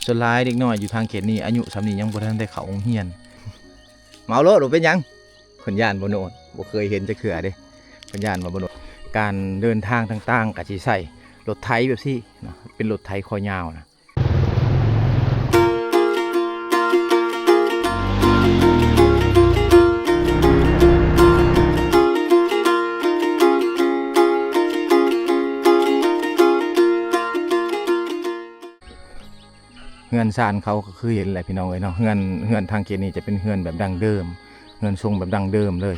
ສ່ວນຫຼາຍເດັກນ້ອຍຢູ່ທາງເຂດນີ້ ອາຍຸສ່ຳນີ້ຍັງບໍ່ທັນໄດ້ເຂົ້າໂຮງຮຽນ. ເມົາໂລດ ບໍ່ເປັນຫຍັງ. ເພິ່ນຢ້ານບໍ່ໂນດ ບໍ່ເຄີຍເຫັນຈັກເທື່ອເດ້. ເພິ່ນຢ້ານວ່າບໍ່ໂນດ. ການເດີນທາງຕ່າງໆ ກໍຊິໃຊ້ລົດໄຖແບບຊີ້ນະ ເປັນລົດໄຖຄໍຍາວນະ. ເຮືອນຊານເຂົາກໍຄືເຫັນແຫຼະພີ່ນ້ອງເອີຍເນາະ. ເຮືອນ ເຮືອນທາງເຂດນີ້ຈະເປັນເຮືອນແບບດັ້ງເດີມ ເຮືອນຊົງແບບດັ້ງເດີມເລີຍ.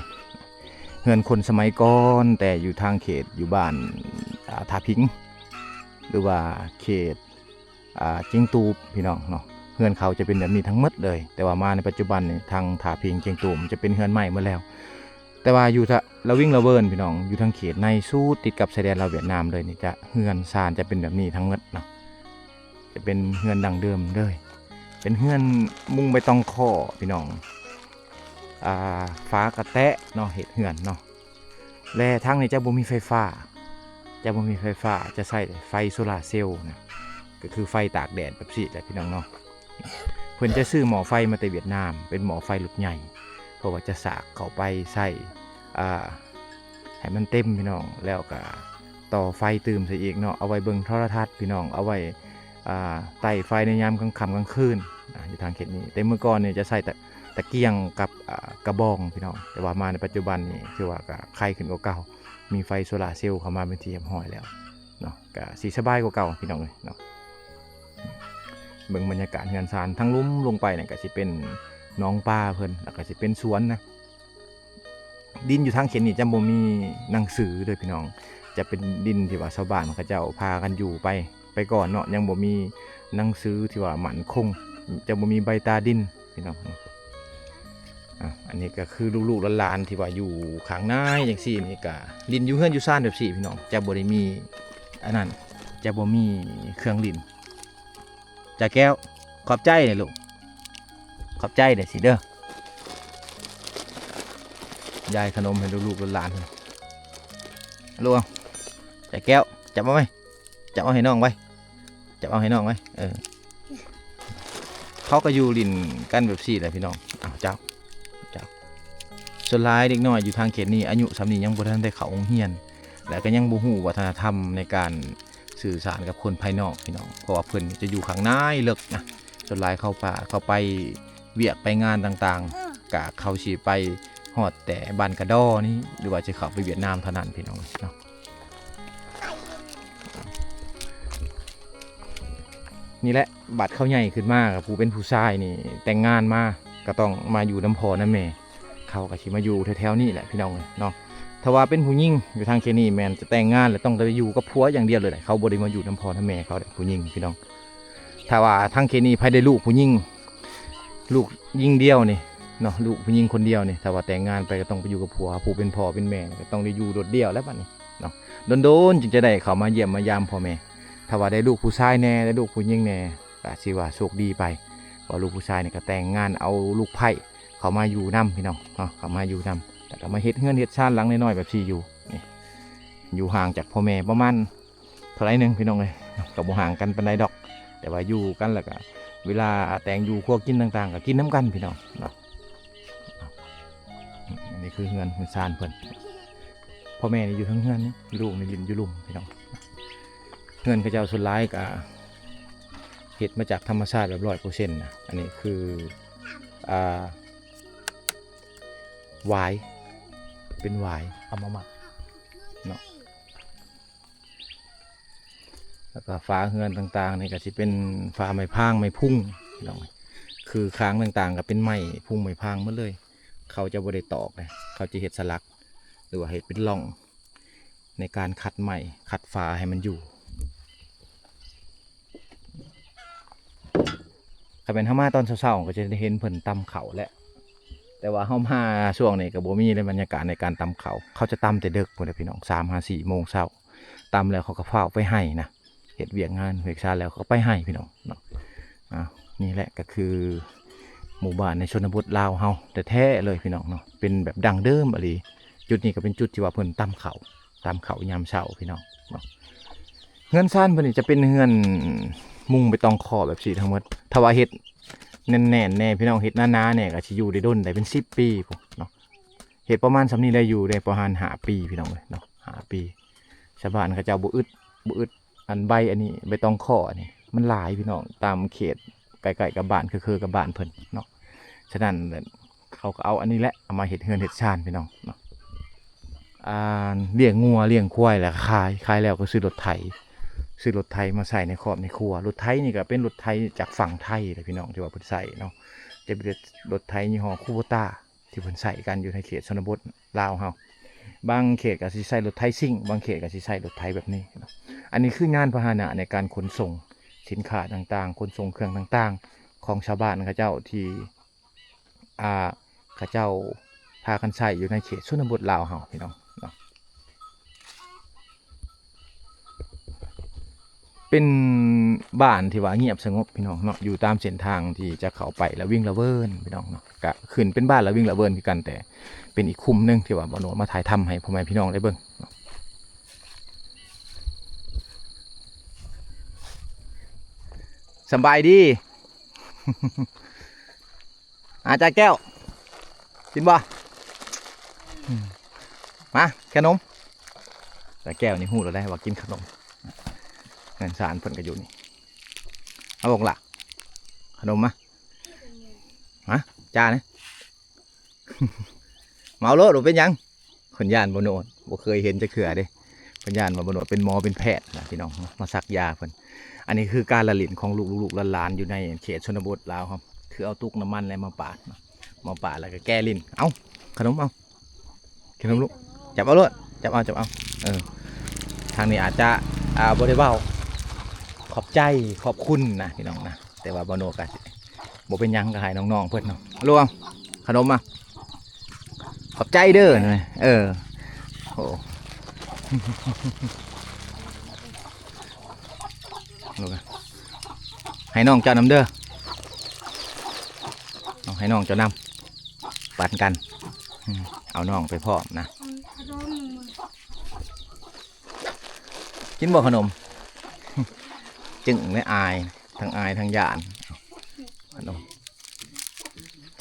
ເຮືອນຄົນສະໄໝກ່ອນ ແຕ່ຢູ່ທາງເຂດ ຢູ່ບ້ານ ອ່າ ທ່າພິງ ຫຼືວ່າເຂດ ອ່າ ຈຽງຕູບ ພີ່ນ້ອງເນາະ. ເຮືອນເຂົາຈະເປັນແບບນີ້ທັງໝົດເລີຍ ແຕ່ວ່າມາໃນປັດຈຸບັນນີ້ ທາງທ່າພິງ ຈຽງຕູບ ຈະເປັນເຮືອນໄມ້ໝົດແລ້ວ. ແຕ່ວ່າຢູ່ທະ ລະວິງລະເວີນ ພີ່ນ້ອງ ຢູ່ທາງເຂດໃນສຸດ ຕິດກັບຊາຍແດນລາວຫວຽດນາມເລີຍນີ້ ຈະ ເຮືອນຊານຈະເປັນແບບນີ້ທັງໝົດເນາະ. ຈະເປັນເຮືອນດັ້ງເດີມເລີຍ ເປັນເຮືອນມຸງໃບຕອງຄໍ້ ພີ່ນ້ອງ. ອ່າ ຝາກະແຕະເນາະ ເຮັດເຮືອນເນາະ. ແລະ ທາງນີ້ຈະບໍ່ມີໄຟຟ້າ ຈະບໍ່ມີໄຟຟ້າ ຈະໃຊ້ໄຟໂຊລາເຊວນະ ກໍຄືໄຟຕາກແດດແບບຊີ້ແຫຼະ ພີ່ນ້ອງເນາະ. ເພິ່ນຈະຊື້ໝໍ້ໄຟມາແຕ່ຫວຽດນາມ ເປັນໝໍ້ໄຟລົດໃຫຍ່ ເພາະວ່າຈະສາກເຂົ້າໄປໃສ່ ອ່າ ໃຫ້ມັນເຕັມ ພີ່ນ້ອງ ແລ້ວກໍຕໍ່ໄຟຕື່ມໃສ່ອີກເນາະ ເອົາໄວ້ເບິ່ງໂທລະທັດ ພີ່ນ້ອງ ເອົາໄວ້ ອ່າ ໄຕ້ໄຟໃນຍາມກາງຄ່ຳກາງຄືນ ອ່າ ຢູ່ທາງເຂດນີ້. ແຕ່ເມື່ອກ່ອນນີ້ຈະໃຊ້ຕະ ຕະກຽງກັບ ອ່າ ກະບອງ ພີ່ນ້ອງ ແຕ່ວ່າມາໃນປັດຈຸບັນນີ້ ຖືວ່າກໍໄຄຂຶ້ນກວ່າເກົ່າ ມີໄຟໂຊລາເຊວເຂົ້າມາເປັນທີ່ຮຽບຮ້ອຍແລ້ວເນາະ ກໍຊິສະບາຍກວ່າເກົ່າ ພີ່ນ້ອງເອີຍເນາະ. ເບິ່ງບັນຍາກາດເຮືອນຊານ ທາງລຸ່ມລົງໄປນີ້ກໍຊິເປັນໜອງປາເພິ່ນ ແລ້ວກໍຊິເປັນສວນນະ. ດິນຢູ່ທາງເຂດນີ້ຈະບໍ່ມີໜັງສືເດີພີ່ນ້ອງ ຈະເປັນດິນທີ່ວ່າຊາວບ້ານເຂົາເຈົ້າພາກັນຢູ່ໄປ ໄປກ່ອນເນາະ ຍັງບໍ່ມີໜັງສືທີ່ວ່າໝັ້ນຄົງ ຈະບໍ່ມີໃບຕາດິນພີ່ນ້ອງ. ອ່າ ອັນນີ້ກໍຄືລູກໆຫຼານໆທີ່ວ່າຢູ່ຂ້າງໃນຈັ່ງຊີ້ນີ້ ກໍຫຼິ້ນຢູ່ເຮືອນຢູ່ຊານແບບຊີ້ພີ່ນ້ອງ ຈະບໍ່ໄດ້ມີອັນນັ້ນ ຈະບໍ່ມີເຄື່ອງຫຼິ້ນ. ຈາແກ້ວ ຂອບໃຈເດີລູກ ຂອບໃຈເດີຊິເດີ. ຢາຍຂະໜົມໃຫ້ລູກໆຫຼານໆ. ລູກ ຈາແກ້ວ ຈັບເອົາໄວ້ ຈັບເອົາໃຫ້ນ້ອງໄວ້ ຈັບເອົາໃຫ້ນ້ອງໄວ້. ເອີ ເຂົາກໍຢູ່ຫຼິ້ນກັນແບບຊີ້ແຫຼະພີ່ນ້ອງ. ອ້າວ ເຈົ້າ ເຈົ້າ ສ່ວນຫຼາຍເດັກນ້ອຍຢູ່ທາງເຂດນີ້ ອາຍຸສ່ຳນີ້ຍັງບໍ່ທັນໄດ້ເຂົ້າໂຮງຮຽນ ແລະ ກໍຍັງບໍ່ຮູ້ວັດທະນະທຳໃນການ ສື່ສານກັບຄົນພາຍນອກພີ່ນ້ອງ ເພາະວ່າເພິ່ນຈະຢູ່ຂ້າງໃນເລິກນະ. ສ່ວນຫຼາຍເຂົາປະ ເຂົາໄປວຽກໄປງານຕ່າງໆ ກະເຂົາຊິໄປຮອດແຕ່ບ້ານກະດໍນີ້ ຫຼືວ່າຊິເຂົ້າໄປຫວຽດນາມເທົ່ານັ້ນພີ່ນ້ອງເນາະ. ນີ້ແຫຼະ ບາດເຂົາໃຫຍ່ຂຶ້ນມາ ຜູ້ເປັນຜູ້ຊາຍນີ້ແຕ່ງງານມາ ກໍຕ້ອງມາຢູ່ນຳພໍ່ນຳແມ່ ເຂົາກໍຊິມາຢູ່ແຖວໆນີ້ແຫຼະພີ່ນ້ອງເອີຍເນາະ. ຖ້າວ່າເປັນຜູ້ຍິງຢູ່ທາງເຂດນີ້ ແມ່ນຈະແຕ່ງງານແລ້ວຕ້ອງໄດ້ຢູ່ກັບຜົວຢ່າງດຽວເລີຍ ເຂົາບໍ່ໄດ້ມາຢູ່ນຳພໍ່ນຳແມ່ເຂົາເດ້ ຜູ້ຍິງພີ່ນ້ອງ. ຖ້າວ່າທາງເຂດນີ້ໃຜໄດ້ລູກຜູ້ຍິງ ລູກຍິງດຽວນີ້ເນາະ ລູກຜູ້ຍິງຄົນດຽວນີ້ ຖ້າວ່າແຕ່ງງານໄປກໍຕ້ອງໄປຢູ່ກັບຜົວ ຜູ້ເປັນພໍ່ເປັນແມ່ກໍຕ້ອງໄດ້ຢູ່ໂດດດ່ຽວແລ້ວບັດນີ້ເນາະ. ດົນໆຈຶ່ງຈະໄດ້ເຂົ້າມາຢ້ຽມມາຢາມພໍ່ແມ່. ຖ້າວ່າໄດ້ລູກຜູ້ຊາຍແດ່ ໄດ້ລູກຜູ້ຍິງແດ່ ກໍຊິວ່າໂຊກດີໄປ ເພາະວ່າລູກຜູ້ຊາຍນີ້ກໍແຕ່ງງານເອົາລູກໃພ້ ເຂົ້າມາຢູ່ນຳພີ່ນ້ອງເນາະ ເຂົ້າມາຢູ່ນຳ ແລ້ວກໍມາເຮັດເຮືອນເຮັດຊານຫຼັງນ້ອຍໆແບບຊີ້ຢູ່ນີ້ ຢູ່ຫ່າງຈາກພໍ່ແມ່ປະມານເທົ່າໃດໜຶ່ງພີ່ນ້ອງເອີຍ ກໍບໍ່ຫ່າງກັນປານໃດດອກ ແຕ່ວ່າຢູ່ກັນແລ້ວກໍເວລາແຕ່ງຢູ່ຄົວກິນຕ່າງໆ ກໍກິນນຳກັນພີ່ນ້ອງເນາະ. ອັນນີ້ຄືເຮືອນເຮືອນຊານເພິ່ນ ພໍ່ແມ່ນີ້ຢູ່ເທິງເຮືອນນີ້ ລູກນີ້ຫຼິ້ນຢູ່ລຸ່ມພີ່ນ້ອງ. ເຮືອນເຂົາເຈົ້າສ່ວນຫຼາຍກໍເຮັດມາຈາກທຳມະຊາດແບບຮ້ອຍເປີເຊັນນະ. ອັນນີ້ຄື ອ່າ ຫວາຍ ເປັນຫວາຍເອົາມາໝັກເນາະ. ແລ້ວກໍຝາເຮືອນຕ່າງໆນີ້ກໍຊິເປັນຝາໄມ້ພາງໄມ້ພຸງພີ່ນ້ອງ ຄືຄາງຕ່າງໆກໍເປັນໄມ້ພຸງໄມ້ພາງໝົດເລີຍ. ເຂົາຈະບໍ່ໄດ້ຕອກເດ້ ເຂົາຈະເຮັດສະຫຼັກ ຫຼືວ່າເຮັດເປັນຮ່ອງ ໃນການຂັດໄມ້ຂັດຝາໃຫ້ມັນຢູ່. ຄັນແມ່ນເຮົາມາຕອນເຊົ້າໆ ກໍຈະໄດ້ເຫັນເພິ່ນຕຳເຂົ້າແຫຼະ ແຕ່ວ່າເຮົາມາຊ່ວງນີ້ກໍບໍ່ມີເລີຍ ບັນຍາກາດໃນການຕຳເຂົ້າ. ເຂົາຈະຕຳແຕ່ເດິກພຸ້ນແຫຼະພີ່ນ້ອງ ສາມຫາສີ່ໂມງເຊົ້າ ຕຳແລ້ວເຂົາກໍຟ້າວໄປໄຮ່ນະ ເຮັດວຽກງານວຽກຊານແລ້ວເຂົາກໍໄປໄຮ່ພີ່ນ້ອງເນາະ. ອ່າ ນີ້ແຫຼະກໍຄືໝູ່ບ້ານໃນຊົນນະບົດລາວເຮົາແທ້ໆເລີຍພີ່ນ້ອງເນາະ ເປັນແບບດັ້ງເດີມອີ່ຫຼີ. ຈຸດນີ້ກໍເປັນຈຸດທີ່ວ່າເພິ່ນຕຳເຂົ້າ ຕຳເຂົ້າຍາມເຊົ້າພີ່ນ້ອງເນາະ. ເຮືອນຊານເພິ່ນນີ້ຈະເປັນເຮືອນ ມຸງເບຕົງຄໍແບບຊີ້ທັງໝົດ. ຖ້າວ່າເຮັດແໜ້ນໆແດ່ ພີ່ນ້ອງ, ເຮັດໜາໆແດ່ ກໍຊິຢູ່ໄດ້ດົນ ໄດ້ເປັນສິບປີພຸ້ນເນາະ. ເຮັດປະມານສ່ຳນີ້ໄດ້ຢູ່ໄດ້ປະມານຫ້າປີ ພີ່ນ້ອງເອີຍເນາະ, ຫ້າປີ. ຊາວບ້ານເຂົາເຈົ້າບໍ່ອຶດ ບໍ່ອຶດ ອັນໃບອັນນີ້ ໃບຕອງຄໍອັນນີ້ມັນຫຼາຍ ພີ່ນ້ອງ, ຕາມເຂດໃກ້ໆກັບບ້ານ ຄືໆກັບບ້ານເພິ່ນເນາະ. ສະນັ້ນເຂົາກໍເອົາອັນນີ້ແຫຼະ ເອົາມາເຮັດເຮືອນເຮັດຊານ ພີ່ນ້ອງເນາະ. ອ່າ ລ້ຽງງົວລ້ຽງຄວາຍແລ້ວຂາຍ, ຂາຍແລ້ວກໍຊື້ລົດໄຖ ຊື້ລົດໄຖມາໃຊ້ໃນຄອບໃນຄົວ. ລົດໄຖນີ້ກໍເປັນລົດໄຖຈາກຝັ່ງໄທເດ້ ພີ່ນ້ອງ, ທີ່ວ່າເພິ່ນໃຊ້ເນາະ, ຈະເປັນລົດໄຖຍີ່ຫໍ້ຄູໂບຕ້າ ທີ່ເພິ່ນໃຊ້ກັນຢູ່ໃນເຂດຊົນນະບົດລາວເຮົາ. ບາງເຂດກໍຊິໃຊ້ລົດໄຖຊິງ, ບາງເຂດກໍຊິໃຊ້ລົດໄຖແບບນີ້ເນາະ. ອັນນີ້ຄືຍານພາຫະນະໃນການຂົນສົ່ງສິນຄ້າຕ່າງໆ, ຂົນສົ່ງເຄື່ອງຕ່າງໆ ຂອງຊາວບ້ານເຂົາເຈົ້າທີ່ ອ່າ ເຂົາເຈົ້າພາກັນໃຊ້ຢູ່ໃນເຂດຊົນນະບົດລາວເຮົາ ພີ່ນ້ອງເນາະ. ເປັນບ້ານທີ່ວ່າງຽບສະຫງົບ ພີ່ນ້ອງເນາະ, ຢູ່ຕາມເສັ້ນທາງທີ່ຈະເຂົ້າໄປລະວິງລະເວີນ ພີ່ນ້ອງເນາະ. ກະຂຶ້ນເປັນບ້ານລະວິງລະເວີນຄືກັນ, ແຕ່ເປັນອີກຄຸ້ມໜຶ່ງທີ່ວ່າບ່າວໂນດມາຖ່າຍທຳໃຫ້ພໍ່ແມ່ພີ່ນ້ອງໄດ້ເບິ່ງເນາະ. ສຳບາຍດີ. ອາ ຈາແກ້ວ ກິນບໍ່? ອືມ ມາ ຂະໜົມ. ຈາແກ້ວນີ້ຮູ້ແລ້ວໄດ໋ວ່າກິນຂະໜົມ. ເຮືອນຊານເພິ່ນກໍຢູ່ນີ້. ເອົາບໍ່ລະ ຂະໜົມມາ. ມາ ຈານີ້ ມາເອົາໂລດ ບໍ່ເປັນຫຍັງ. ເພິ່ນຢ້ານບ່າວໂນດ ບໍ່ເຄີຍເຫັນຈັກເທື່ອເດ້. ເພິ່ນຢ້ານວ່າບ່າວໂນດເປັນໝໍເປັນແພດນະ ພີ່ນ້ອງເນາະ, ມາສັກຢາເພິ່ນ. ອັນນີ້ຄືການລະຫຼິ້ນຂອງລູກໆຫຼານໆຢູ່ໃນເຂດຊົນນະບົດລາວເຮົາ, ຄືເອົາຕຸກນ້ຳມັນແລ້ວມາປາດເນາະ, ມາປາດແລ້ວກໍແກ່ຫຼິ້ນ. ເອົາ ຂະໜົມ ເອົາ ຂະໜົມລູກ, ຈັບເອົາໂລດ ຈັບເອົາ ຈັບເອົາ. ເອີ ທາງນີ້ອາດຈະ ອ່າ ບໍ່ໄດ້ເວົ້າຂອບໃຈຂອບຄຸນນະ ພີ່ນ້ອງນະ, ແຕ່ວ່າບ່າວໂນດກໍບໍ່ເປັນຫຍັງ, ກໍໃຫ້ນ້ອງໆເພິ່ນເນາະ. ລວງຂະໜົມມາ. ຂອບໃຈເດີ. ເອີ ໂອ້ ລູກ ໃຫ້ນ້ອງເຈົ້ານຳເດີ, ເອົາ ໃຫ້ນ້ອງເຈົ້ານຳ, ປັນກັນ. ອືມ ເອົານ້ອງໄປພ້ອມນະ. ກິນບໍ່ຂະໜົມ? ຈຶ່ງໄດ້ອາຍ, ທັງອາຍທັງຢ້ານ. ຂະໜົມ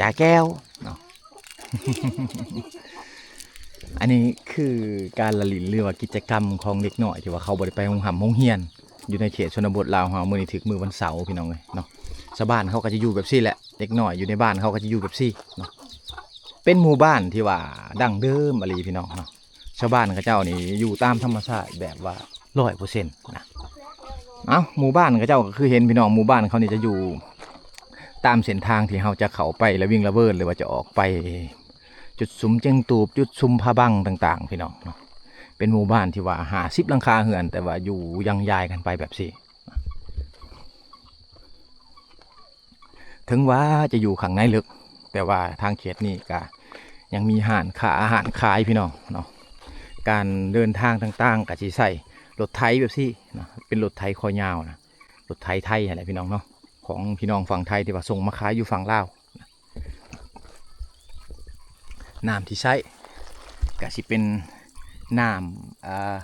ຈາແກ້ວເນາະ. ອັນນີ້ຄືການລະຫຼິ້ນ ຫຼືວ່າກິດຈະກຳຂອງເດັກນ້ອຍທີ່ວ່າເຂົາບໍ່ໄດ້ໄປໂຮງຮ່ຳໂຮງຮຽນ ຢູ່ໃນເຂດຊົນນະບົດລາວເຮົາ. ມື້ນີ້ຖືກມື້ວັນເສົາ ພີ່ນ້ອງເອີຍເນາະ, ຊາວບ້ານເຂົາກໍຈະຢູ່ແບບຊີ້ແຫຼະ, ເດັກນ້ອຍຢູ່ໃນບ້ານເຂົາກໍຈະຢູ່ແບບຊີ້ເນາະ. ເປັນໝູ່ບ້ານທີ່ວ່າດັ້ງເດີມອີ່ຫຼີ ພີ່ນ້ອງເນາະ. ຊາວບ້ານເຂົາເຈົ້ານີ້ຢູ່ຕາມທຳມະຊາດແບບວ່າຮ້ອຍເປີເຊັນນະ. ເອົ້າ ໝູ່ບ້ານເຂົາເຈົ້າກໍຄືເຫັນ ພີ່ນ້ອງ, ໝູ່ບ້ານເຂົານີ້ຈະຢູ່ຕາມເສັ້ນທາງທີ່ເຮົາຈະເຂົ້າໄປລະວິງລະເວີນ ຫຼືວ່າຈະອອກໄປຈຸດຊຸມເຈັງຕູບ, ຈຸດຊຸມຜາບັງຕ່າງໆ ພີ່ນ້ອງເນາະ. ເປັນໝູ່ບ້ານທີ່ວ່າຫ້າສິບຫຼັງຄາເຮືອນ ແຕ່ວ່າຢູ່ຢັງຍາຍກັນໄປແບບຊີ້. ເຖິງວ່າຈະຢູ່ຂ້າງໃນເລິກ ແຕ່ວ່າທາງເຂດນີ້ກະຍັງມີຮ້ານຄ້າຮ້ານຂາຍ ພີ່ນ້ອງເນາະ. ການເດີນທາງຕ່າງໆກະຊິໃຊ້ລົດໄຖແບບຊີ້ນະ, ເປັນລົດໄຖຄໍຍາວນະ, ລົດໄຖໄທຫັ້ນແຫຼະ ພີ່ນ້ອງເນາະ, ຂອງພີ່ນ້ອງຝັ່ງໄທທີ່ວ່າສົ່ງມາຂາຍຢູ່ຝັ່ງລາວ. ນ້ຳທີ່ໃຊ້ກະຊິເປັນນ້ຳ ອ່າ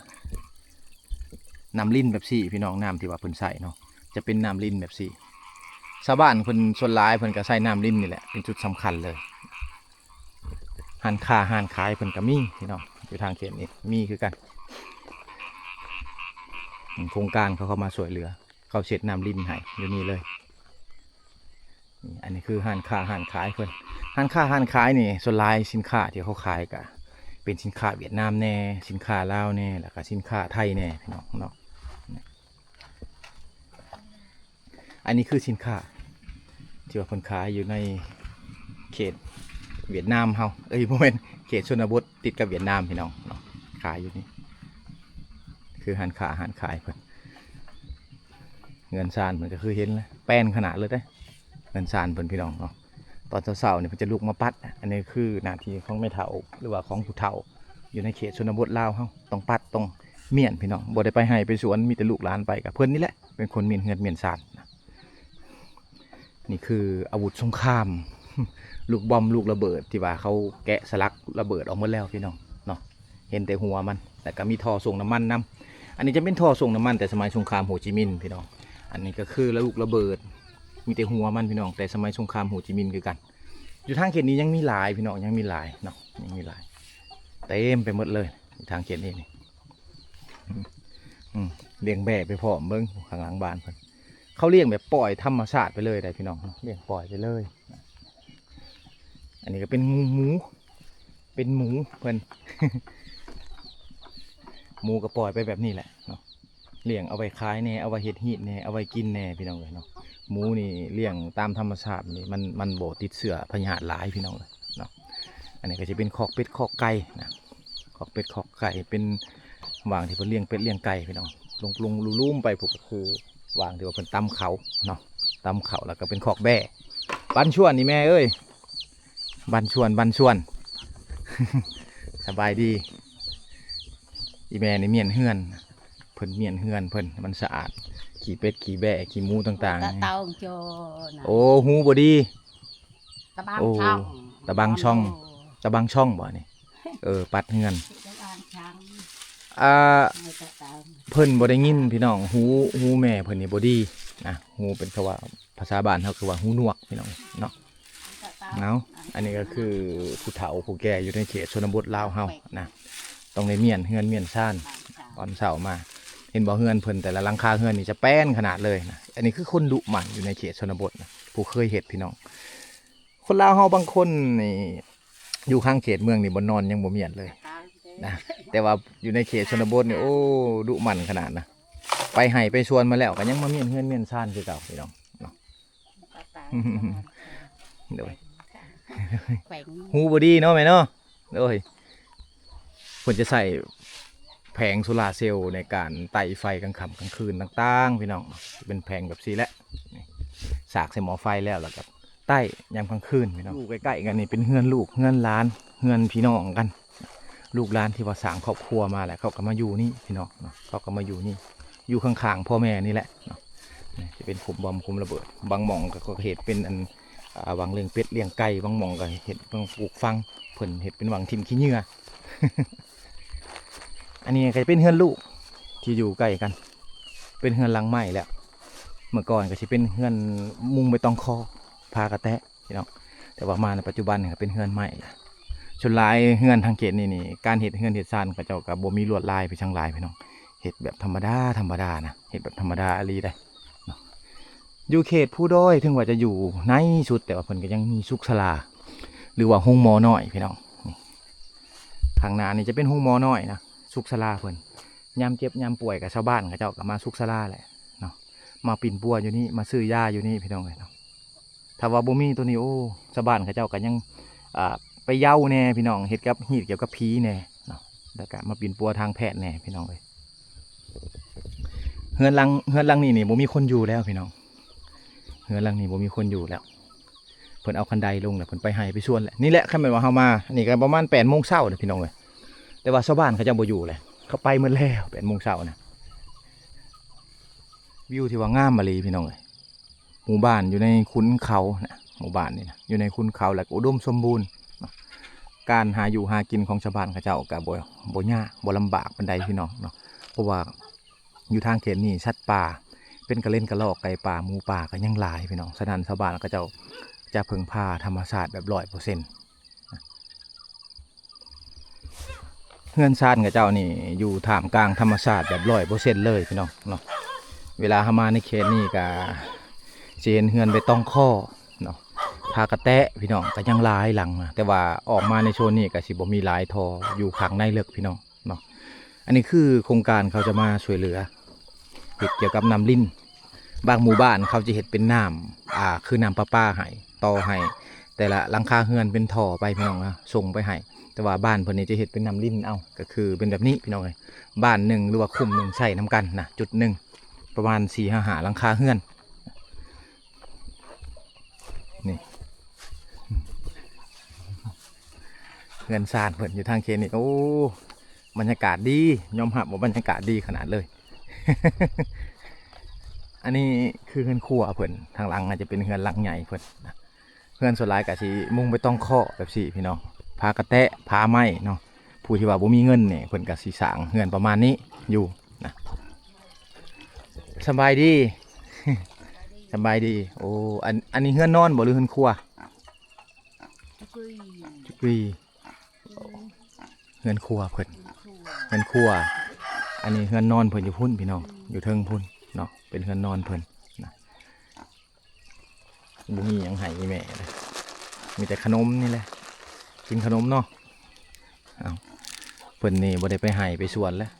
ນ້ຳລິນແບບຊີ້ ພີ່ນ້ອງ, ນ້ຳທີ່ວ່າເພິ່ນໃຊ້ເນາະ ຈະເປັນນ້ຳລິນແບບຊີ້. ຊາວບ້ານເພິ່ນສ່ວນຫຼາຍເພິ່ນກໍໃຊ້ນ້ຳລິນນີ້ແຫຼະເປັນຈຸດສຳຄັນເລີຍ. ຮ້ານຄ້າຮ້ານຂາຍເພິ່ນກໍມີ ພີ່ນ້ອງ, ຢູ່ທາງເຂດນີ້ມີຄືກັນ. ໂຄງການເຂົາເຂົ້າມາຊ່ວຍເຫຼືອ, ເຂົາເຊັດນ້ຳລິນໃຫ້ຢູ່ນີ້ເລີຍ. ນີ້ ອັນນີ້ຄືຮ້ານຄ້າຮ້ານຂາຍເພິ່ນ. ຮ້ານຄ້າຮ້ານຂາຍນີ້ ສ່ວນຫຼາຍສິນຄ້າທີ່ເຂົາຂາຍກະເປັນສິນຄ້າຫວຽດນາມແດ່ ສິນຄ້າລາວແດ່ ແລ້ວກະສິນຄ້າໄທແດ່ ພີ່ນ້ອງເນາະ. ອັນນີ້ຄືສິນຄ້າທີ່ວ່າເພິ່ນຂາຍຢູ່ໃນເຂດຫວຽດນາມເຮົາ, ເອີຍ ບໍ່ແມ່ນ, ເຂດຊົນນະບົດຕິດກັບຫວຽດນາມ ພີ່ນ້ອງເນາະ, ຂາຍຢູ່ນີ້. ຄືຮ້ານຄ້າຮ້ານຂາຍເພິ່ນ. ເຮືອນຊານເພິ່ນກໍຄືເຫັນແຫຼະ ແປນຂະໜາດເລີຍເດ້ ເຮືອນຊານເພິ່ນ ພີ່ນ້ອງເນາະ. ຕອນເຊົ້າໆນີ້ເພິ່ນຈະລຸກມາປັດ, ອັນນີ້ຄືໜ້າທີ່ຂອງແມ່ເຖົ້າ ຫຼືວ່າຂອງຜູ້ເຖົ້າຢູ່ໃນເຂດຊົນນະບົດລາວເຮົາ, ຕ້ອງປັດ ຕ້ອງມ້ຽນ ພີ່ນ້ອງ. ບໍ່ໄດ້ໄປໄຮ່ໄປສວນ, ມີແຕ່ລູກຫຼານໄປ, ກໍເພິ່ນນີ້ແຫຼະເປັນຄົນມ້ຽນເຮືອນມ້ຽນຊານ. ນີ້ຄືອາວຸດສົງຄາມ ລູກບອມ ລູກລະເບີດ ທີ່ວ່າເຂົາແກະສະຫຼັກລະເບີດອອກໝົດແລ້ວ ພີ່ນ້ອງເນາະ. ເຫັນແຕ່ຫົວມັນ, ແລ້ວກໍມີທໍ່ສົ່ງນ້ຳມັນນຳ. ອັນນີ້ຈະເປັນທໍ່ສົ່ງນ້ຳມັນແຕ່ສະໄໝສົງຄາມໂຮຈິມິນ ພີ່ນ້ອງ. ອັນນີ້ກໍຄືລະລູກລະເບີດ ມີແຕ່ຫົວມັນພີ່ນ້ອງ ແຕ່ສະໄໝສົງຄາມໂຮຈິມິນຄືກັນ. ຢູ່ທາງເຂດນີ້ຍັງມີຫຼາຍພີ່ນ້ອງ ຍັງມີຫຼາຍເນາະ ຍັງມີຫຼາຍ ເຕັມໄປໝົດເລີຍຢູ່ທາງເຂດນີ້ນີ້. ອືມ ລ້ຽງແບ້ໄປພ້ອມ ເບິ່ງຂ້າງຫຼັງບ້ານເພິ່ນ ເຂົາລ້ຽງແບບປ່ອຍທຳມະຊາດໄປເລີຍໄດ໋ພີ່ນ້ອງ ລ້ຽງປ່ອຍໄປເລີຍ. ອັນນີ້ກໍເປັນໝູ ເປັນໝູເພິ່ນ ໝູກໍປ່ອຍໄປແບບນີ້ແຫຼະເນາະ ລ້ຽງເອົາໄວ້ຂາຍແດ່ ເອົາໄວ້ເຮັດຮີດແດ່ ເອົາໄວ້ກິນແດ່ພີ່ນ້ອງເອີຍເນາະ. ໝູນີ້ລ້ຽງຕາມທຳມະຊາດນີ້ ມັນ ມັນບໍ່ຕິດເຊື້ອພະຍາດຫຼາຍພີ່ນ້ອງເອີຍເນາະ. ອັນນີ້ກໍຊິເປັນຄອກເປັດຄອກໄກ່ນະ ຄອກເປັດຄອກໄກ່ ເປັນຫວ່າງທີ່ເພິ່ນລ້ຽງເປັດລ້ຽງໄກ່ພີ່ນ້ອງ. ລົງໆລຸ່ມໆໄປພຸ້ນກໍຄືຫວ່າງທີ່ວ່າເພິ່ນຕຳເຂົ້າເນາະ ຕຳເຂົ້າ ແລ້ວກໍເປັນຄອກແບ້. ບັນຊວນນີ້ແມ່ເອີຍ ບັນຊວນ ບັນຊວນ ສະບາຍດີ. ອີແມ່ນີ້ມ້ຽນເຮືອນ ເພິ່ນມ້ຽນເຮືອນເພິ່ນໃຫ້ມັນສະອາດ ຂີ້ເປັດຂີ້ແບ້ຂີ້ໝູຕ່າງໆ. ຕະເຕົາໂຈນະ ໂອ້ ຫູບໍ່ດີ ຕະບັງ ໂອ້ ຊ່ອງ ຕະບັງຊ່ອງ ຕະບັງຊ່ອງບໍ່ນີ້? ເອີ ປັດເຮືອນ ຕະບັງຊ່ອງ ອ່າ ຕະເຕົາ ເພິ່ນບໍ່ໄດ້ຍິນພີ່ນ້ອງ ຫູ ຫູແມ່ເພິ່ນນີ້ບໍ່ດີນະ ຫູເປັນ ເຂົາວ່າພາສາບ້ານເຮົາຄືວ່າຫູໜວກພີ່ນ້ອງເນາະ. ເອົາ ອັນນີ້ກໍຄືຜູ້ເຖົ້າຜູ້ແກ່ຢູ່ໃນເຂດຊົນນະບົດລາວເຮົານະ ຕ້ອງໄດ້ມ້ຽນເຮືອນມ້ຽນຊານຕອນເຊົ້າມາ. ເຫັນບໍ່ ເຮືອນເພິ່ນແຕ່ລະຫຼັງຄາເຮືອນນີ້ຈະແປນຂະໜາດເລີຍນະ. ອັນນີ້ຄືຄົນດຸໝັ່ນຢູ່ໃນເຂດຊົນນະບົດນະ ຜູ້ເຄີຍເຮັດພີ່ນ້ອງ. ຄົນລາວເຮົາບາງຄົນນີ້ຢູ່ຂ້າງເຂດເມືອງນີ້ບໍ່ນອນຍັງບໍ່ມ້ຽນເລີຍນະ ແຕ່ວ່າຢູ່ໃນເຂດຊົນນະບົດນີ້ ໂອ້ ດຸໝັ່ນຂະໜາດນະ. ໄປໄຮ່ໄປສວນມາແລ້ວກໍຍັງມາມ້ຽນເຮືອນມ້ຽນຊານຄືເກົ່າພີ່ນ້ອງເນາະ. ໂດຍ ຫູບໍ່ດີເນາະແມ່ເນາະ. ໂດຍ ເພິ່ນຈະໃຊ້ແຜງໂຊລາເຊວໃນການໄຕ້ໄຟກາງຄ່ຳກາງຄືນຕ່າງໆ ພີ່ນ້ອງ ເປັນແຜງແບບຊີ້ແຫຼະ ນີ້ ສາກໃສ່ໝໍ້ໄຟແລ້ວ ແລ້ວກໍໄຕ້ຍາມກາງຄືນພີ່ນ້ອງ. ຢູ່ໃກ້ໆກັນນີ້ເປັນເຮືອນລູກເຮືອນຫຼານ ເຮືອນພີ່ນ້ອງກັນ ລູກຫຼານທີ່ວ່າສ້າງຄອບຄົວມາແລ້ວ ເຂົາກໍມາຢູ່ນີ້ພີ່ນ້ອງເນາະ ເຂົາກໍມາຢູ່ນີ້ ຢູ່ຂ້າງໆພໍ່ແມ່ນີ້ແຫຼະເນາະ. ນີ້ຈະເປັນຂຸມບອມຂຸມລະເບີດ ບາງໝ່ອງກໍ ກໍເຮັດເປັນອັນ ອ່າ ຫວ່າງລ້ຽງເປັດລ້ຽງໄກ່ ບາງໝ່ອງກໍເຮັດເປັນປູກຝັງ ເພິ່ນເຮັດເປັນຫວ່າງຖິ້ມຂີ້ເຫຍື້ອ. ອັນນີ້ກໍຈະເປັນເຮືອນລູກທີ່ຢູ່ໃກ້ກັນ ເປັນເຮືອນຫຼັງໃໝ່ແລ້ວ. ເມື່ອກ່ອນກໍຊິເປັນເຮືອນມຸງໃບຕອງຄໍ ຜາກະແຕະ ພີ່ນ້ອງ ແຕ່ວ່າມາໃນປັດຈຸບັນນີ້ກໍເປັນເຮືອນໄມ້ລະ. ສ່ວນຫຼາຍເຮືອນທາງເຂດນີ້ນີ້ ການເຮັດເຮືອນເຮັດຊານເຂົາເຈົ້າກໍບໍ່ມີລວດລາຍໄປທາງຫຼາຍ ພີ່ນ້ອງ ເຮັດແບບທຳມະດາ ທຳມະດານະ ເຮັດແບບທຳມະດາອີ່ຫຼີໄດ໋ເນາະ. ຢູ່ເຂດພູດອຍ ເຖິງວ່າຈະຢູ່ໃນສຸດ ແຕ່ວ່າເພິ່ນກໍຍັງມີສຸກສາລາ ຫຼືວ່າໂຮງໝໍນ້ອຍ ພີ່ນ້ອງ. ນີ້ ຂ້າງໜ້ານີ້ຈະເປັນໂຮງໝໍນ້ອຍນະ ສຸກສາລາເພິ່ນ ຍາມເຈັບຍາມປ່ວຍກໍຊາວບ້ານເຂົາເຈົ້າກໍມາສຸກສາລາແຫຼະເນາະ ມາປິ່ນປົວຢູ່ນີ້ ມາຊື້ຢາຢູ່ນີ້ ພີ່ນ້ອງເອີຍເນາະ. ຖ້າວ່າບໍ່ມີໂຕນີ້ ໂອ້ ຊາວບ້ານເຂົາເຈົ້າກໍຍັງ ອ່າ ໄປເຍົາແດ່ພີ່ນ້ອງ ເຮັດກັບ ຮີດກ່ຽວກັບຜີແດ່ເນາະ ແລ້ວກໍມາປິ່ນປົວທາງແພດແດ່ພີ່ນ້ອງເອີຍ. ເຮືອນຫຼັງ ເຮືອນຫຼັງນີ້ນີ້ບໍ່ມີຄົນຢູ່ແລ້ວພີ່ນ້ອງ ເຮືອນຫຼັງນີ້ບໍ່ມີຄົນຢູ່ແລ້ວ ເພິ່ນເອົາຄັນໄດລົງແລ້ວ ເພິ່ນໄປໄຮ່ໄປສວນແຫຼະ. ນີ້ແຫຼະ ຄັນແມ່ນວ່າເຮົາມາ ອັນນີ້ກໍປະມານແປດໂມງເຊົ້າແຫຼະ ພີ່ນ້ອງເອີຍ ແຕ່ວ່າຊາວບ້ານເຂົາເຈົ້າບໍ່ຢູ່ແຫຼະ ເຂົາໄປໝົດແລ້ວ ແປດໂມງເຊົ້ານະ. ວິວທີ່ວ່າງາມອີ່ຫຼີ ພີ່ນ້ອງເອີຍ ໝູ່ບ້ານຢູ່ໃນຂຸນເຂົານະ ໝູ່ບ້ານນີ້ນະ ຢູ່ໃນຂຸນເຂົາ ແລ້ວກໍອຸດົມສົມບູນເນາະ. ການຫາຢູ່ຫາກິນຂອງຊາວບ້ານເຂົາເຈົ້າກໍບໍ່ ບໍ່ຍາກ ບໍ່ລຳບາກປານໃດ ພີ່ນ້ອງເນາະ ເພາະວ່າຢູ່ທາງເຂດນີ້ ສັດປ່າ ເປັນກະເລັນກະລອກ ໄກ່ປ່າ ໝູປ່າ ກໍຍັງຫຼາຍ ພີ່ນ້ອງ. ສະນັ້ນ ຊາວບ້ານເຂົາເຈົ້າຈະເພິ່ງພາທຳມະຊາດແບບຮ້ອຍເປີເຊັນ. ເຮືອນຊານເຂົາເຈົ້ານີ້ຢູ່ທ່າມກາງທຳມະຊາດແບບຮ້ອຍເປີເຊັນເລີຍ ພີ່ນ້ອງເນາະ. ເວລາເຮົາມາໃນເຂດນີ້ກໍຊິເຫັນເຮືອນໃບຕອງຄໍເນາະ ຜາກະແຕະ ພີ່ນ້ອງ ກໍຍັງຫຼາຍຫຼັງນະ ແຕ່ວ່າອອກມາໃນໂຊນນີ້ກໍຊິບໍ່ມີຫຼາຍທໍ່ ຢູ່ຂ້າງໃນເລິກ ພີ່ນ້ອງເນາະ. ອັນນີ້ຄືໂຄງການເຂົາຈະມາຊ່ວຍເຫຼືອ ເຮັດກ່ຽວກັບນ້ຳລິນ ບາງໝູ່ບ້ານເຂົາຈະເຮັດເປັນນ້ຳ ອ່າ ຄືນ້ຳປະປາໃຫ້ ຕໍ່ໃຫ້ແຕ່ລະຫຼັງຄາເຮືອນເປັນທໍ່ໄປ ພີ່ນ້ອງນະ ສົ່ງໄປໃຫ້. ແຕ່ວ່າບ້ານເພິ່ນນີ້ຈະເຮັດເປັນນ້ຳລິນເອົາ ກໍຄືເປັນແບບນີ້ ພີ່ນ້ອງເອີຍ ບ້ານໜຶ່ງ ຫຼືວ່າຄຸ້ມໜຶ່ງໃຊ້ນຳກັນນະ ຈຸດໜຶ່ງ ປະມານສີ່ຫ້າຫຼັງຄາເຮືອນ. ນີ້ ເຮືອນຊານເພິ່ນຢູ່ທາງເຂດນີ້ ໂອ້ ບັນຍາກາດດີ ຍອມຮັບວ່າບັນຍາກາດດີຂະໜາດເລີຍ. ອັນນີ້ຄືເຮືອນຄົວເພິ່ນ ທາງຫຼັງອາດຈະເປັນເຮືອນຫຼັງໃຫຍ່ເພິ່ນນະ. ເຮືອນສ່ວນຫຼາຍກະຊິມຸງໃບຕອງເຄາະແບບຊີ້ ພີ່ນ້ອງ ຜາກະແຕະ ຜາໄມ້ເນາະ. ຜູ້ທີ່ວ່າບໍ່ມີເງິນນີ້ ເພິ່ນກະຊິສ້າງເຮືອນປະມານນີ້ຢູ່ນະ. ສະບາຍດີ ສະບາຍດີ. ໂອ້ ອັນ ອັນນີ້ເຮືອນນອນບໍ່ ຫຼືເຮືອນຄົວ? ຈຸກກຸຍ ຈຸກກຸຍ. ເຮືອນຄົວເພິ່ນ ເຮືອນຄົວ ເຮືອນຄົວ. ອັນນີ້ເຮືອນນອນເພິ່ນຢູ່ພຸ້ນພີ່ນ້ອງ ຢູ່ເທິງພຸ້ນເນາະ ເປັນເຮືອນນອນເພິ່ນນະ. ບໍ່ມີຫຍັງໃຫ້ອີແມ່ເດ້ ມີແຕ່ຂະໜົມນີ້ແຫຼະ ກິນຂະໜົມເນາະ. ເອົາ ເພິ່ນນີ້ບໍ່ໄດ້ໄປໄຮ່ໄປສວນແລ້ວ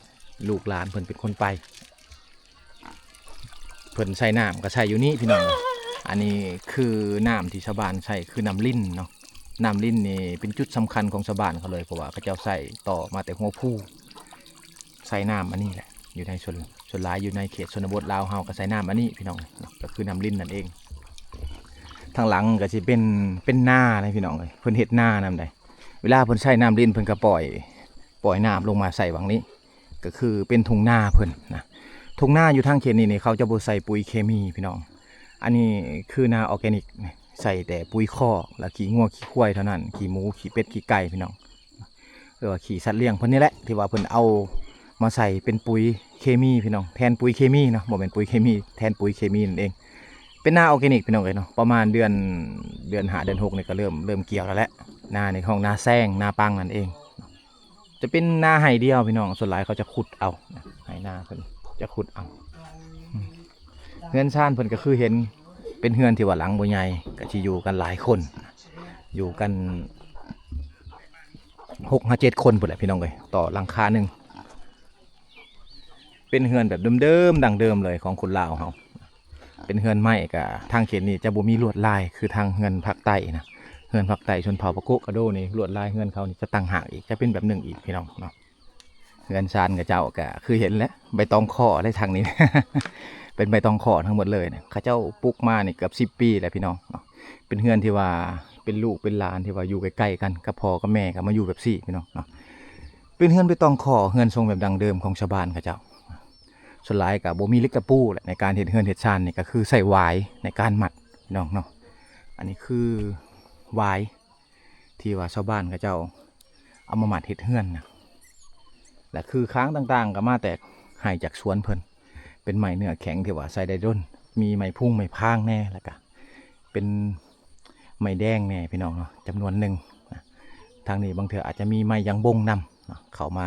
ລູກຫຼານເພິ່ນເປັນຄົນໄປ. ເພິ່ນໃສ່ນ້ຳກໍໃສ່ຢູ່ນີ້ພີ່ນ້ອງ. ອັນນີ້ຄືນ້ຳທີ່ຊາວບ້ານໃຊ້ ຄືນ້ຳລິນເນາະ. ນ້ຳລິນນີ້ເປັນຈຸດສຳຄັນຂອງຊາວບ້ານເຂົາເລີຍ ເພາະວ່າເຂົາເຈົ້າໃຊ້ຕໍ່ມາແຕ່ຫົວພູ ໃຊ້ນ້ຳອັນນີ້ແຫຼະ. ຢູ່ໃນ ສ່ວນ ສ່ວນຫຼາຍຢູ່ໃນເຂດຊົນນະບົດລາວເຮົາກໍໃຊ້ນ້ຳອັນນີ້ພີ່ນ້ອງເນາະ ກໍຄືນ້ຳລິນນັ້ນເອງ. ທາງຫຼັງກໍຊິເປັນ ເປັນນານະພີ່ນ້ອງເອີຍ ເພິ່ນເຮັດນານຳໃດ. ເວລາເພິ່ນໃຊ້ນ້ຳລິນ ເພິ່ນກໍປ່ອຍ ປ່ອຍນ້ຳລົງມາໃສ່ຫວ່າງນີ້ ກໍຄືເປັນທົ່ງນາເພິ່ນນະ. ທົ່ງນາຢູ່ທາງເຂດນີ້ນີ້ ເຂົາຈະບໍ່ໃສ່ປຸ໋ຍເຄມີພີ່ນ້ອງ. ອັນນີ້ຄືນາອອແກນິກ ໃສ່ແຕ່ປຸ໋ຍຄອກ ແລະ ຂີ້ງົວຂີ້ຄວາຍເທົ່ານັ້ນ ຂີ້ໝູ ຂີ້ເປັດ ຂີ້ໄກ່ພີ່ນ້ອງ. ຫຼືວ່າຂີ້ສັດລ້ຽງເພິ່ນນີ້ແຫຼະ ທີ່ວ່າເພິ່ນເອົາມາໃສ່ເປັນປຸ໋ຍເຄມີພີ່ນ້ອງ ແທນປຸ໋ຍເຄມີເນາະ ບໍ່ແມ່ນປຸ໋ຍເຄມີ ແທນປຸ໋ຍເຄມີນັ້ນເອງ. ເປັນນາອອແກນິກພີ່ນ້ອງເອີຍເນາະ. ປະມານເດືອນ ເດືອນຫ້າ ເດືອນຫົກນີ້ກໍເລີ່ມ ເລີ່ມກ່ຽວແລ້ວແຫຼະ. ນາໃນຫ້ອງນາແຊງ ນາປັງນັ້ນເອງ ຈະເປັນນາໄຮ່ດຽວພີ່ນ້ອງ. ສ່ວນຫຼາຍເຂົາຈະຂຸດເອົານະ ໄຮ່ນາເພິ່ນຈະຂຸດເອົາ. ອືມ ເຮືອນຊານເພິ່ນກໍຄືເຫັນ ເປັນເຮືອນທີ່ວ່າຫຼັງບໍ່ໃຫຍ່ ກໍຊິຢູ່ກັນຫຼາຍຄົນ ຢູ່ກັນຫົກຫາເຈັດຄົນພຸ້ນແຫຼະພີ່ນ້ອງເອີຍ ຕໍ່ຫຼັງຄາໜຶ່ງ. ເປັນເຮືອນແບບເດີມໆ ດັ້ງເດີມເລີຍຂອງຄົນລາວເຮົາ. ເປັນເຮືອນໄມ້ ກະທາງເຂດນີ້ຈະບໍ່ມີລວດລາຍຄືທາງເຮືອນພາກໃຕ້ນະ. ເຮືອນພາກໃຕ້ຊົນເຜົ່າປາໂກະກະໂດນີ້ ລວດລາຍເຮືອນເຂົານີ້ຈະຕ່າງຫາກອີກ ຈະເປັນແບບໜຶ່ງອີກພີ່ນ້ອງເນາະ. ເຮືອນຊານເຂົາເຈົ້າກະຄືເຫັນແຫຼະ ໃບຕອງຂໍເລີຍທາງນີ້ ເປັນໃບຕອງຂໍທັງໝົດເລີຍນະ. ເຂົາເຈົ້າປຸກມານີ້ເກືອບສິບປີແລ້ວພີ່ນ້ອງເນາະ. ເປັນເຮືອນທີ່ວ່າເປັນລູກເປັນຫຼານທີ່ວ່າຢູ່ໃກ້ໆກັນກັບພໍ່ກັບແມ່ ກໍມາຢູ່ແບບຊີ້ພີ່ນ້ອງເນາະ. ເປັນເຮືອນໃບຕອງຂໍ ເຮືອນຊົງແບບດັ້ງເດີມຂອງຊາວບ້ານເຂົາເຈົ້າ. ສ່ວນຫຼາຍກໍບໍ່ມີເຫຼັກຕະປູແຫຼະ ໃນການເຮັດເຮືອນເຮັດຊານນີ້ ກໍຄືໃຊ້ຫວາຍໃນການມັດພີ່ນ້ອງເນາະ. ອັນນີ້ຄືຫວາຍ ທີ່ວ່າຊາວບ້ານເຂົາເຈົ້າເອົາມາມັດເຮັດເຮືອນນະ ແລະ ຄືຄາງຕ່າງໆກໍມາແຕ່ໄຮ່ຈາກສວນເພິ່ນ ເປັນໄມ້ເນື້ອແຂງທີ່ວ່າໃຊ້ໄດ້ດົນ ມີໄມ້ພຸງໄມ້ພາງແດ່ ແລ້ວກະເປັນໄມ້ແດງແດ່ພີ່ນ້ອງເນາະ ຈຳນວນໜຶ່ງນະ. ທາງນີ້ບາງເທື່ອອາດຈະມີໄມ້ຢາງບົງນຳເນາະ ເຂົ້າມາ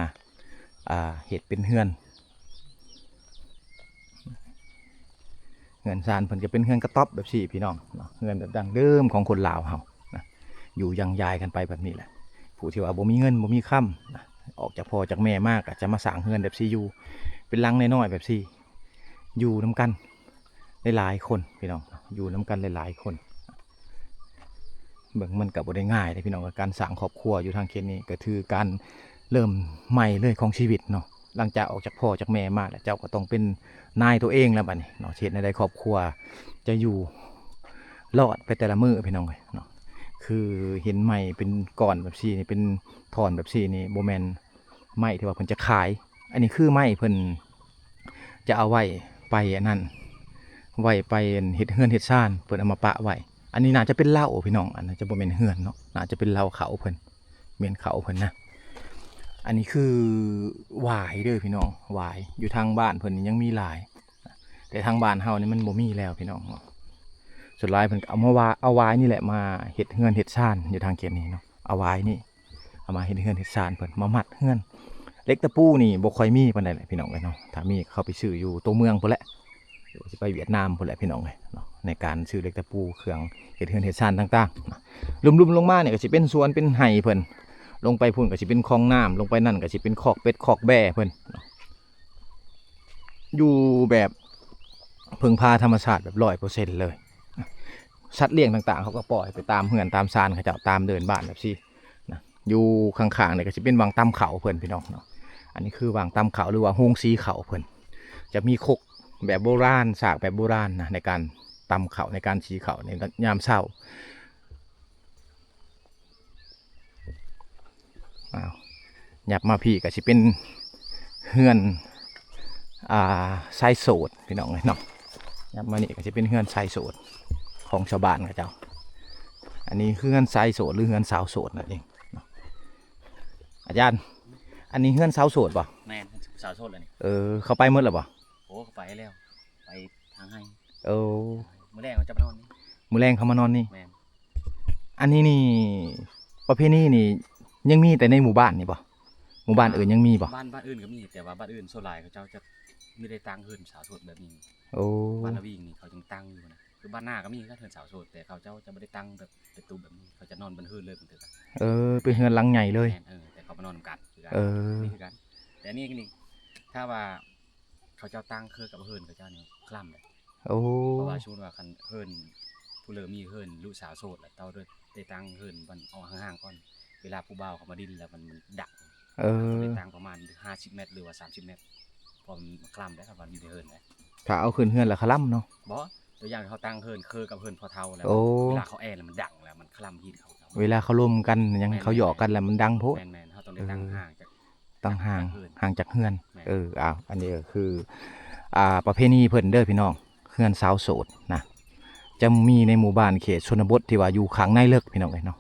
ອ່າ ເຮັດເປັນເຮືອນ. ເຮືອນຊານເພິ່ນຈະເປັນເຮືອນກະຕ໊ອບແບບຊີ້ພີ່ນ້ອງເນາະ ເຮືອນແບບດັ້ງເດີມຂອງຄົນລາວເຮົານະ ຢູ່ຢັ່ງຢາຍກັນໄປແບບນີ້ແຫຼະ. ຜູ້ທີ່ວ່າບໍ່ມີເງິນບໍ່ມີຄຳນະ ອອກຈາກພໍ່ຈາກແມ່ມາກໍຈະມາສ້າງເຮືອນແບບຊີ້ຢູ່ ເປັນຫຼັງນ້ອຍໆແບບຊີ້ ຢູ່ນຳກັນຫຼາຍໆຄົນພີ່ນ້ອງ ຢູ່ນຳກັນຫຼາຍໆຄົນ. ເບິ່ງ ມັນກໍບໍ່ໄດ້ງ່າຍເດ້ພີ່ນ້ອງ ການສ້າງຄອບຄົວຢູ່ທາງເຂດນີ້ ກໍຖືການເລີ່ມໃໝ່ເລີຍຂອງຊີວິດເນາະ. ຫຼັງຈາກອອກຈາກພໍ່ຈາກແມ່ມາແລ້ວ ເຈົ້າກໍຕ້ອງເປັນນາຍຕົວເອງແລ້ວບັດນີ້ເນາະ ຊິເຮັດແນວໃດຄອບຄົວຈະຢູ່ລອດໄປແຕ່ລະມື້ພີ່ນ້ອງເອີຍເນາະ. ຄືເຫັນໄມ້ເປັນກ້ອນແບບຊີ້ນີ້ ເປັນທ່ອນແບບຊີ້ນີ້ ບໍ່ແມ່ນໄມ້ທີ່ວ່າເພິ່ນຈະຂາຍ. ອັນນີ້ຄືໄມ້ເພິ່ນຈະເອົາໄວ້ໄປອັນນັ້ນ ໄວ້ໄປເຮັດເຮືອນເຮັດຊານ ເພິ່ນເອົາມາປະໄວ້. ອັນນີ້ໜ້າຈະເປັນເລົ້າພີ່ນ້ອງ ອັນນັ້ນຈະບໍ່ແມ່ນເຮືອນເນາະ ໜ້າຈະເປັນເລົ້າເຂົ້າເພິ່ນ ແມ່ນເຂົ້າເພິ່ນນະ. ອັນນີ້ຄືຫວາຍເດີພີ່ນ້ອງ ຫວາຍຢູ່ທາງບ້ານເພິ່ນນີ້ຍັງມີຫຼາຍ ແຕ່ທາງບ້ານເຮົານີ້ມັນບໍ່ມີແລ້ວພີ່ນ້ອງເນາະ. ສ່ວນຫຼາຍເພິ່ນກໍເອົາມາວ່າ ເອົາຫວາຍນີ້ແຫຼະມາເຮັດເຮືອນເຮັດຊານຢູ່ທາງເຂດນີ້ເນາະ ເອົາຫວາຍນີ້ ເອົາມາເຮັດເຮືອນເຮັດຊານເພິ່ນ ມາມັດເຮືອນ. ເຫຼັກຕະປູນີ້ບໍ່ຄ່ອຍມີປານໃດແຫຼະພີ່ນ້ອງເອີຍເນາະ ຖ້າມີກໍເຂົ້າໄປຊື້ຢູ່ຕົວເມືອງພຸ້ນແຫຼະ ຫຼືວ່າຊິໄປຫວຽດນາມພຸ້ນແຫຼະພີ່ນ້ອງເອີຍເນາະ ໃນການຊື້ເຫຼັກຕະປູ ເຄື່ອງເຮັດເຮືອນເຮັດຊານຕ່າງໆ. ລຸ່ມໆລົງມານີ້ກໍຊິເປັນສວນເປັນໄຮ່ເພິ່ນ ລົງໄປພຸ້ນກໍຊິເປັນຄອງນ້ຳ ລົງໄປນັ້ນກໍຊິເປັນຄອກເປັດຄອກແບ້ເພິ່ນເນາະ. ຢູ່ແບບເພິ່ງພາທຳມະຊາດແບບຮ້ອຍເປີເຊັນເລີຍ. ສັດລ້ຽງຕ່າງໆ ເຂົາກໍປ່ອຍໄປຕາມເຮືອນຕາມຊານເຂົາເຈົ້າ ຕາມເດີ່ນບ້ານແບບຊີ້ນະ. ຢູ່ຂ້າງໆນີ້ກໍຊິເປັນຫວ່າງຕຳເຂົ້າເພິ່ນພີ່ນ້ອງເນາະ. ອັນນີ້ຄືຫວ່າງຕຳເຂົ້າ ຫຼືວ່າໂຮງສີເຂົ້າເພິ່ນ ຈະມີຄົກແບບໂບລານ ສາກແບບໂບລານນະ ໃນການຕຳເຂົ້າ ໃນການສີເຂົ້າໃນຍາມເຊົ້າ. ອ້າວ ຫຍັບມາພີ້ກໍຊິເປັນເຮືອນ ອ່າ ຊາຍໂສດພີ່ນ້ອງເອີຍເນາະ. ຫຍັບມານີ້ກໍຊິເປັນເຮືອນຊາຍໂສດຂອງຊາວບ້ານເຂົາເຈົ້າ. ອັນນີ້ເຮືອນຊາຍໂສດ ຫຼືເຮືອນສາວໂສດນັ້ນເອງເນາະ. ອາຈານ ອັນນີ້ເຮືອນຊາວໂສດບໍ່? ແມ່ນ ຊາວໂສດແລ້ວນີ້. ເອີ ເຂົາໄປໝົດແລ້ວບໍ່? ໂອ້ ເຂົາໄປແລ້ວ ໄປທາງໄຮ່. ໂອ້ ມື້ແລງເຂົາຈະມານອນນີ້ ມື້ແລງເຂົາມານອນນີ້. ແມ່ນ. ອັນນີ້ນີ້ ປະເພນີນີ້ຍັງມີແຕ່ໃນໝູ່ບ້ານນີ້ບໍ່? ໝູ່ບ້ານອື່ນຍັງມີບໍ່? ບ້ານ ບ້ານອື່ນກໍມີ ແຕ່ວ່າບ້ານອື່ນສ່ວນຫຼາຍເຂົາເຈົ້າຈະມີແຕ່ຕັ້ງເຮືອນສາວໂສດແບບນີ້. ໂອ້ ບ້ານລະວິງນີ້ເຂົາຍັງຕັ້ງຢູ່ນະ. ຄືບ້ານນາກໍມີຄືກັນເຮືອນສາວໂສດ ແຕ່ເຂົາເຈົ້າຈະບໍ່ໄດ້ຕັ້ງແບບເປັນຕູບແບບນີ້ ເຂົາຈະນອນເປັນເຮືອນເລີຍເປັນຄືກັນ. ເອີ ເປັນເຮືອນຫຼັງໃຫຍ່ເລີຍ. ແມ່ນ. ເອີ ແຕ່ເຂົາມານອນນຳກັນຄືກັນ. ເອີ ນີ້ຄືກັນ. ແຕ່ອັນນີ້ນີ້ ຖ້າວ່າເຂົາເຈົ້າຕັ້ງຄືກັບເຮືອນເຂົາເຈົ້ານີ້ຄ້ຳເດ້. ໂອ້ ເພາະວ່າສົມມຸດວ່າຄັນເຮືອນ ຜູ້ເລີມີເຮືອນລູກສາວໂສດ ແລ້ວເຈົ້າໄດ້ຕັ້ງເຮືອນມັນອອກຫ່າງໆກ່ອນ ເວລາຜູ້ບ່າວເຂົາມາດິນແລ້ວມັນ ມັນດັງ. ເອີ ຕ້ອງໄດ້ຕັ້ງປະມານຫ້າສິບແມັດ ຫຼືວ່າສາມສິບແມັດ ເພາະມັນຄ້ຳໄດ໋ ຄັນວ່າຢູ່ໃນເຮືອນນະ. ຖ້າເອົາຂຶ້ນເຮືອນລະຄ້ຳເນາະ. ບໍ່ ຕົວຢ່າງເຮົາຕັ້ງເຮືອນຄືກັບເຮືອນພໍ່ເຖົ້າແລ້ວ ໂອ້ ເວລາເຂົາແອນແລ້ວມັນດັງ ແລ້ວມັນຄ້ຳຮີດເຂົາ. ເວລາເຂົາລົມກັນຫຍັງ ແມ່ນໆ ເຂົາຫຍອກກັນແລ້ວມັນດັງໂພດ. ແມ່ນໆ ເຮົາຕ້ອງໄດ້ຕັ້ງ ເອີ ຫ່າງຈາກ ຕັ້ງຫ່າງ ຫ່າງຈາກເຮືອນ. ແມ່ນ. ເອີ ອ້າວ ອັນນີ້ກໍຄື ອ່າ ປະເພນີເພິ່ນເດີພີ່ນ້ອງ ເຮືອນສາວໂສດນະ ຈະມີໃນໝູ່ບ້ານເຂດຊົນນະບົດທີ່ວ່າຢູ່ຂ້າງໃນເລິກພີ່ນ້ອງເອີຍເນາະ.